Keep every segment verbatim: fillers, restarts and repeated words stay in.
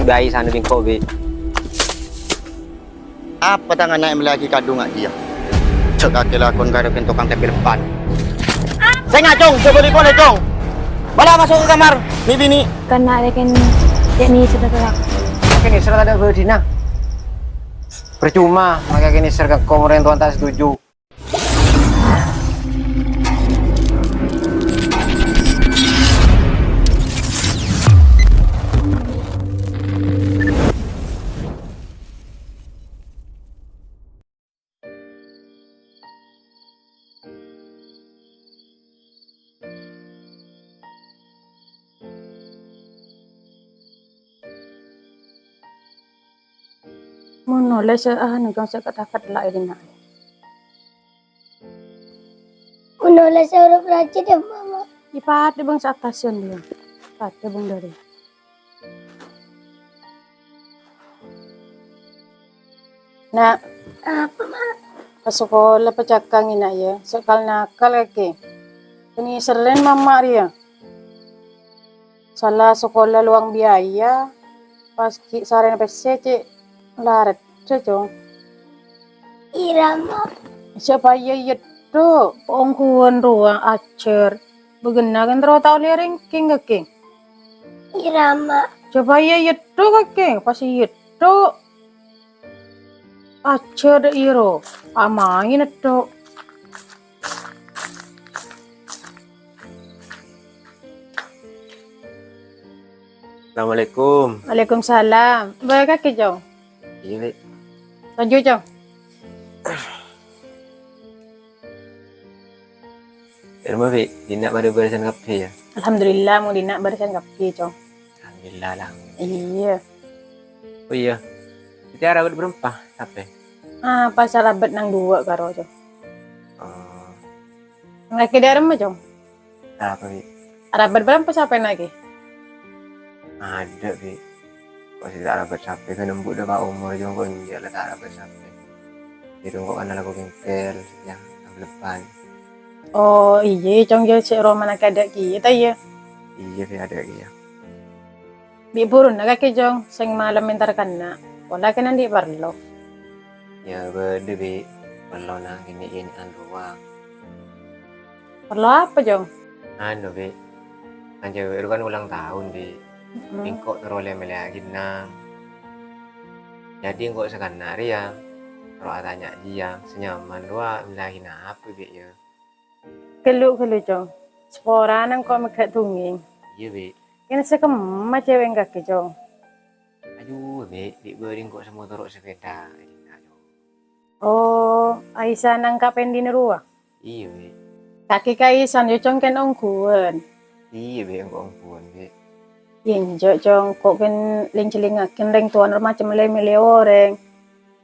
Bâi sana bi' engko', Bi'. Apa tang ana' èmellèyaghi kadhung a' kèya? Jhâ' kakè lakon karè kèng tokang tempel ban. Sènga', Cong, jhâ' bâli polè, Cong. Bâlâ maso' ka kamar, mè' binè'. Karna rèken cè' nèser ka kakè. Kèng nèser tadâ' bâdhina. Percuma, makè kèng nèser ka engko' mon orèng towana ta' setuju. Mon ollè sè anu, Cong, sè ket-taket la èdinna. Mon ollè sè huruf rajâ dâ' Mama. Èpadâ bân sè attasân, Cong. Èpadâ bân dâri. Na'. Apa, Ma? Ka sakola pacakang, Na', yâ. Sè kal-nakal kakè. Kèng nèserrèn Mama rèya. Sala sakola lowang biaya, pas ghi' sarèna pèssè cè' la rèddhâ, Cong. Iyâ, Ma. Jhâ' paya iyâ tho, ongghuwân rowa ajhâr. Bâgenna kan terro ta' ollè rèngkèng, kakè. Iyâ, Ma. Jhâ' paya iyâ tho, kakè, pas iyâ tho. Ajhâr dâ' iyâ ro, amaèn tho. Assalamualaikum. Waalaikumsalam. Bâ kakè, Cong? Iyâ, Bi'. Toju', Cong. Èrma, Bi', dinna' padâ bârâsan kabbhi, yâ? Alhamdulillah, mon dinna' bârâsan kabbhi, Cong. Alhamdulillah lah. Iyâ. Oh iyâ. Dhâddhi arabât bârâmpa sapè? Ah, pas arabât nang duwâ' karo, Cong. Oh. Lagi dâ' remma, Cong? Apa, Bi'? Arabât bârâmpa sapèna ghi? Adâ', Bi'. Kok sè ta' arabât sapè, kan embu' dâpa' omor, Cong, kok enjâ' la ta' arabât sapè. Jadi engko' kan alako bengkel, yâ, ablebbhân. Oh, iyâ, Cong, yâ, sè romana kadâ' kèya, ta' iyâ? Iyâ, Bi', adâ' kèya. Bi' buruna kakè, Cong, sèng malem entar kanna'. Pola kèng andi' parlo. Yâ, bâdâ, Bi'. Parlona kènè'-kènè'an rowa. Parlo apa, Cong? Anu, Bi'. Kan cewek ro kan ulang tahun, Bi'. Mm-mm. Engko' terro lè-mellèyaghi ennang. Jadi engko' sakanna' rèya, terro atanya jiyâ, sè nyaman rowa mellèyaghi napa, Bi', yâ? Ghâllu, ghâllu, Cong. Saporana engko' mèghâ' dungngèng. Iyâ, Bi'. Kèng sè kemma cewek kakè, Cong. Aduh, Bi', Bi' bâdhi engko' sè motoro' sepeda. Oh, Aisan angka' pendina rowa? Iyâ, Bi'. Kakè ka Aisan, yâ, Cong, kèng ongghuwân. Iyâ, Bi', engko' ongghuwân, Bi'. Yâ, enjâ', Cong, engko' kèng lèng-cellèngngaghi rèng towana macem lè-mellè orèng.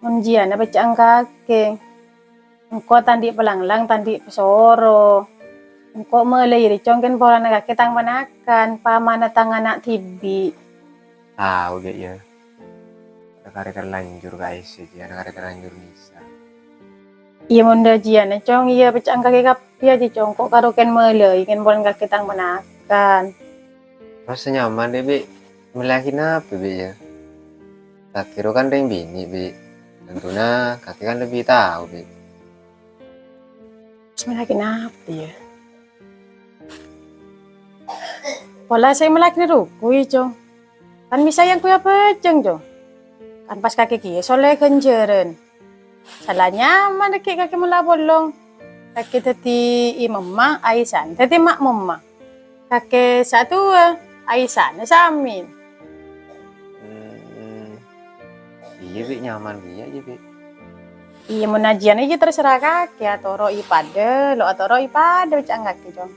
Mon jiyâna pècca'an kakè. Engko' ta' andi' palanglang, ta' andi' pasoro. Engko' molaè rè, Cong, kèng polana kakè tang ponakan, pamana tang ana' dhibi'. Tao, Bi', yâ. Karè terlanjur ka esse, jiyâna karè terlanjur misa. Iyâ, mon dâ' jiyâna, Cong, iyâ, pècca'an kakè kabbhi ajâ, Cong. Engko' karo kèng molaè, kèng polana kakè tang ponakan. Pas sè nyaman, Bi', mellèyaghi napa, Bi', yâ? Kakè ro kan rèng binè', Bi'. Tantona kakè kan lebbi tao, Bi'. Pas mellèyaghi napa, yâ? Pola sè mellèyaghi rukuy, Cong. Kan misa yang kuya bajeng, Cong. Kan pas kakè kèya solè ghânjhârân. Sala nyaman dhâggi' kakè mola polong. Kakè dhâddhi imamma, Aisan dhâddhi ma'mumma. Kakè sè adu'a, Aisan sè amin. Hmm. Iyâ, Bi', nyaman kèya, iyâ, Bi'. Iyâ, mon ajiyâna iyâ terserah kakè, atoro'i padâ, lo' atoro'i padâ, ca'na kakè, Cong.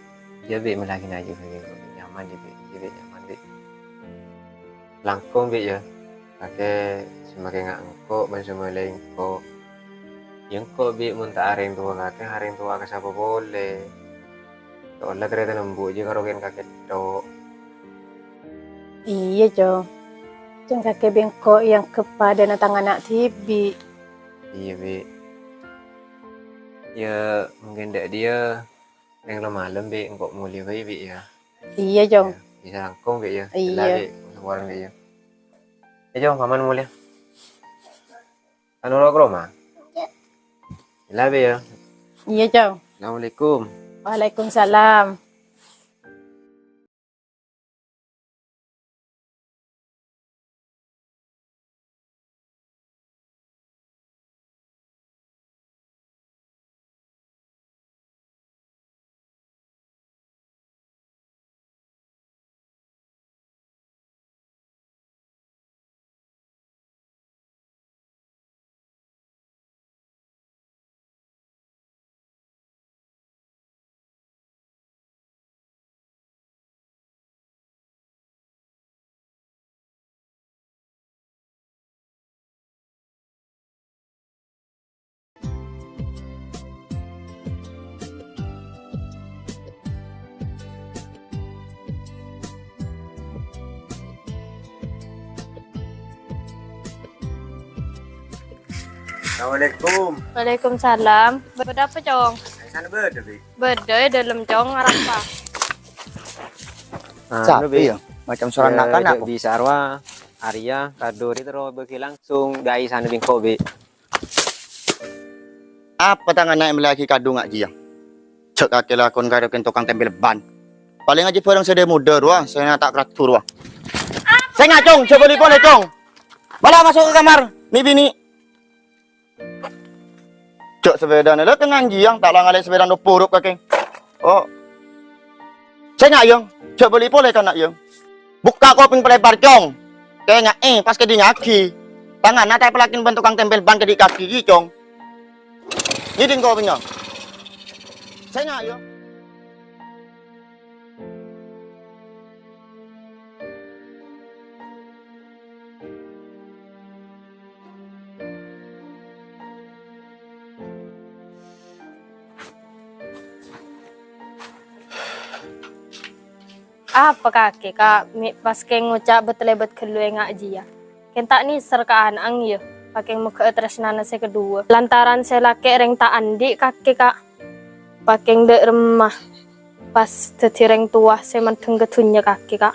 Iyâ, Bi', mellèyaghi ajiyâ, Bi', nyaman, iyâ, Bi'. Iyâ, Bi', nyaman, Bi'. Langkong, Bi', yâ. Kakè sè makè nga' engko' bân sè molaè engko'. Yâ engko', Bi', mon ta' arèng towa kakè, arèng towa ka sapa polè? Ta' ollè tarètan embu' jiyâ karo kèng kakè tho. Iyâ, Cong. Cong kakè bi' engko' èangghep padâna tang ana' dhibi'. Iyâ, Bi'. Yâ, mungkin dâ' dhiyâ rèng lo-malem, Bi', engko' molè bhâi, Bi', yâ. Iyâ, Cong. Yâ, bisa langkong, Bi', yâ. Iyâ. Ella, Bi', saporana, Bi', yâ. Ayo, Paman mulai. Anu, lo ke rumah? Iya. Iya, Be, ya. Iya, Cong. Assalamualaikum. Waalaikumsalam. Assalamualaikum. Waalaikumsalam. Bâdâ apa, Cong? Aisan bâdâ, Bi? Bâdâ è dâlem, Cong, arapa? Anu, Sapi Bi. Ya? Macam suara anak-anak, Bi. Bisa arwah, Arya, Kaduri, terus bagi langsung dari sana, Bi, engko', Bi. Apa tanganna emellagi kadhu nga' jiya? Jhâ' kakè lakon karè kèng tokang tempel ban. Palèng ajiyâ bhârâng sè dhâ-mudhâ rowa, sè ta' kradhu rowa. Sènga', Cong, jhâ' bâli polè, Cong. Bâlâ maso' ka kamar, mè' binè'. Jhâ' sepèdana la kèng nganjiyang, ta' la ngalè sepèdana puruk kakè. Oh. Sènga', Yong. Jhâ' bâli polè kana', Yong. Bukka' kopèng palebar, Cong. Kènga'è, pas kèdingngaghi. Tanganna ta' èpalakèn bân tokang tempel ban kèdhi' kakè, Cong. Ngèdhing kopèngnga. Sènga', Yong. Apa kakè, Ka', mè' pas kèng ngoca' bât-lèbât ghâllu è nga' jiya? Kèng ta' nèser ka ana'na, yâ, pakèng moghâ'â tarèsnana sè kaduwâ. Lantaran sè lakè' rèng ta' andi' kakè, Ka'. Pakèng dâ' remma pas dhâddhi rèng towa sè mandheng ka dhunnya kakè, Ka'.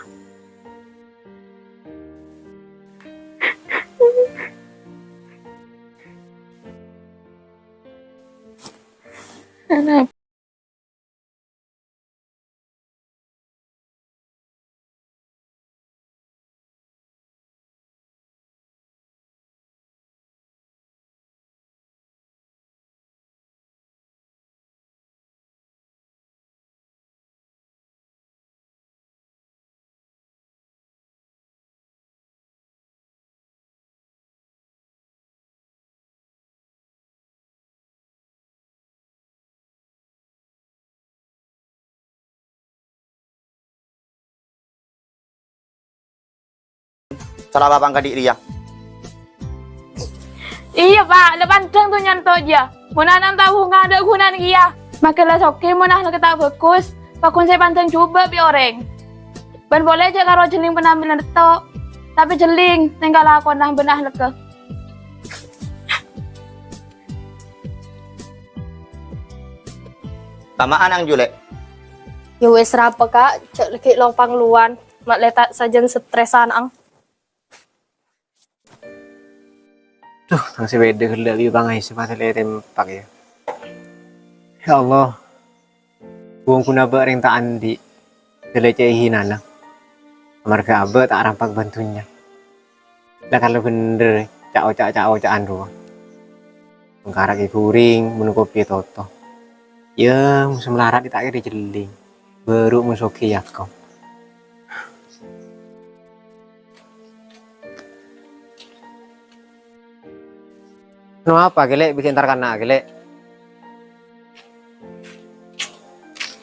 Sala bapa'na kadi' rèya. Iyâ, Pa', la pandhâng dhunnyana to' jiyâ. Mon ana' tao bhunga dâ' ghunana kèya. Makkè la soghi mon akhlakka ta' bhâghus, pagghun sè èpandhâng jhubâ' bi' orèng. Bân polè jhâ' karo jhelling penampilan retto', tapè jhelling tèngka lakona bân akhlakka. Tama'an, Ang Julè. Yâ wis, rapa, Ka', jhâ' laghi' lopang lowan, ma' lè ta' sajân strèsan, Ang. Duh, tang sè bâdâ ghellâ' bi' pangaèsa padâ lè tempak, yâ. Ya Allah, wong ghun abâ' rèng ta' andi', dâlacè èhinana. Amarghâ abâ' ta' arampak bân dhunnya. La kalo bhendher, ca'-oca', ca'-oca'an rowa. Mangkara kè ghuring, mon kopi toto. Yâ, mon sè malarat ta' kèra jhelling. Bâru mon soghi yâ, ko. Anu apa, Gèlè', bikin entar kana', Gèlè'?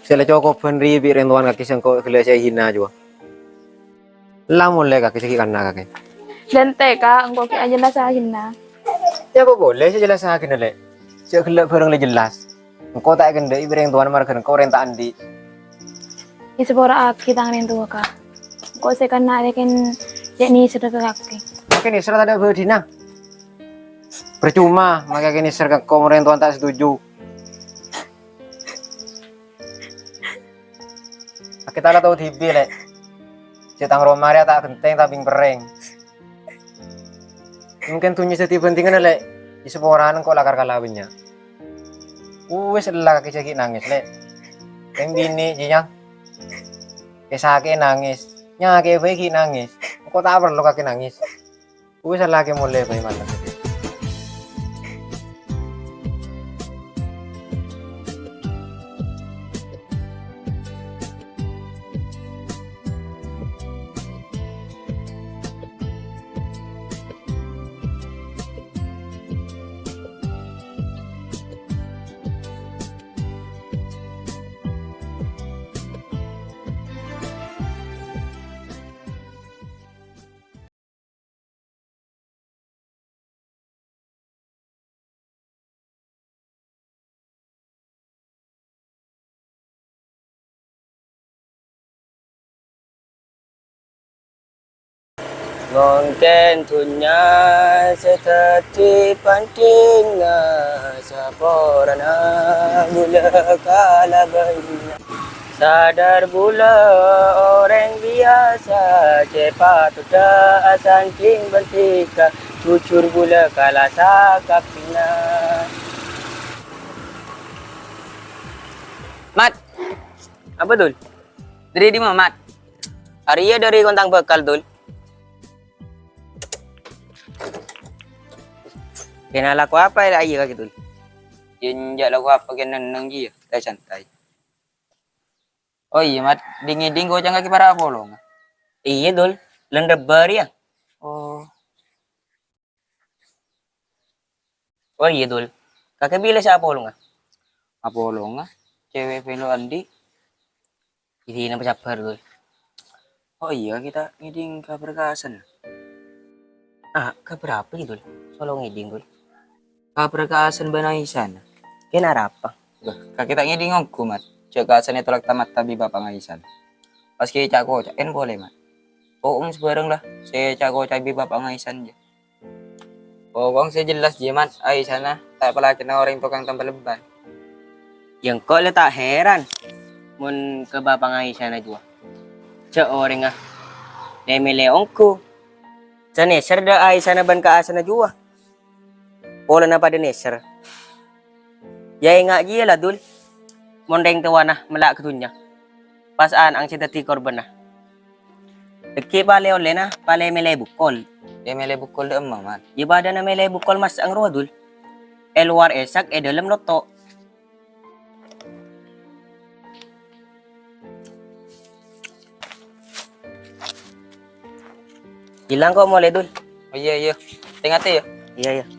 Sè la cokobhân rèya bi' rèng towana kakè sèngko' ghellâ' sè èhina jiyâ. La molè kakè sè ghi' kana' kakè. Dântè, Ka', engko' ghi' ajhellas ahinna. Yâ, apa polè sè jhellas ahinna, Lè'? Jhâ' ghellâ' bhârâng la jhellas. Engko' ta' èkendhâ'i bi' rèng towana marghâ engko' rèng ta' andi'. Èsapora'aghi tang rèng towa, Ka'. Engko' sè kana' rèken cè' nèserra ka kakè. Kakè nèserra tadâ' bâdhina. Percuma, makè kakè nèserra ka engko' mon rèng towana ta' setuju. Kakè ta' la tao dhibi', Lè'. Jhâ' tang roma rèya ta' ghentèng, ta' bing-perrèng. Mungkin dhunnya sè èbhânḍhingana, Lè', è saporana engko' lakar kala bânnya'. Uwis ella kakè jhâ' ghi' nangès, Lè'. Tèng binè' jiyâ, èsakè'è nangès, nyakè'è bhâi ghi' nangès. Engko' ta' parlo kakè nangès. Uwis ella kakè molè bhâi malem. Mungkin dhunnya sè dhâddhi panḍingnga saporana bulâ kalabânnya. Sadar bulâ orèng biyasa, cè' patotta asandhing bân dhika, jujur bulâ kala sakabbhiyânna. Mat, apa, Dul? Dâri dimma, Mat? Arèya dâri kontang bhâkal, Dul. Kèng alako apa è la' iyâ kakè, Dul? Yâ, enjâ' lako apa, kèng neng-enneng jiyâ, santai. Oh iyâ, Mat, dhing-ngèdhing koca'na kakè para' apolonga. Iyâ, Dul, lendep bâri' yâ. Oh. Oh iyâ, Dul, kakè bilâ sè apolonga? Apolonga? Cewek pèlo anḍi'? Iyâ, napa sabbhâr, Dul. Oh iyâ, kita ngèdhing kabhâr ka Hasan. Ah, kabhâr apa, Dul? Solo ngèdhing, Dul. Kabhâr ka Hasan bân Aisyana. Kèng arapa? Loh, kakè ta' ngèdhing ongghu, Mat. Jhâ' ka Hasan ètolak ta-mata bi' bapa'na Aisyana. Pas kè ca'-koca'èn polè, Mat. Po'ong sabhârâng la, sè ca'-koca' bi' bapa'na Aisyana, jâ. Pokok sè jelas, jiyâ, Mat, Aisyana ta' palakèna orèng tokang tambhâlem bân. Yâ engko' la ta' heran mon ka bapa'na Aisyana jâ. Jhâ' orèngnga lè-mèlè ongghu. Sè nèser ḍâ' Aisyana bân ka Hasanna jâ. Polana paḍâ nèser. Yâ enga' jiyâ la, Dul. Mon rèng towana mella' ka dhunnya, pas ana'na sè dhâddhi korbhânna. Dhâggi' palè ollèna palè mèlè bukkol. Yâ mèlè bukkol ḍâ'emma, Mat? Yâ paḍâna mèlè bukkol massa'na rowa, Dul. È lowar èsak, è ḍâlem lotto'. Ghilang ko' molè, Dul. Oh iyâ, iyâ. Tè-ngatè yâ. Iyâ, iyâ.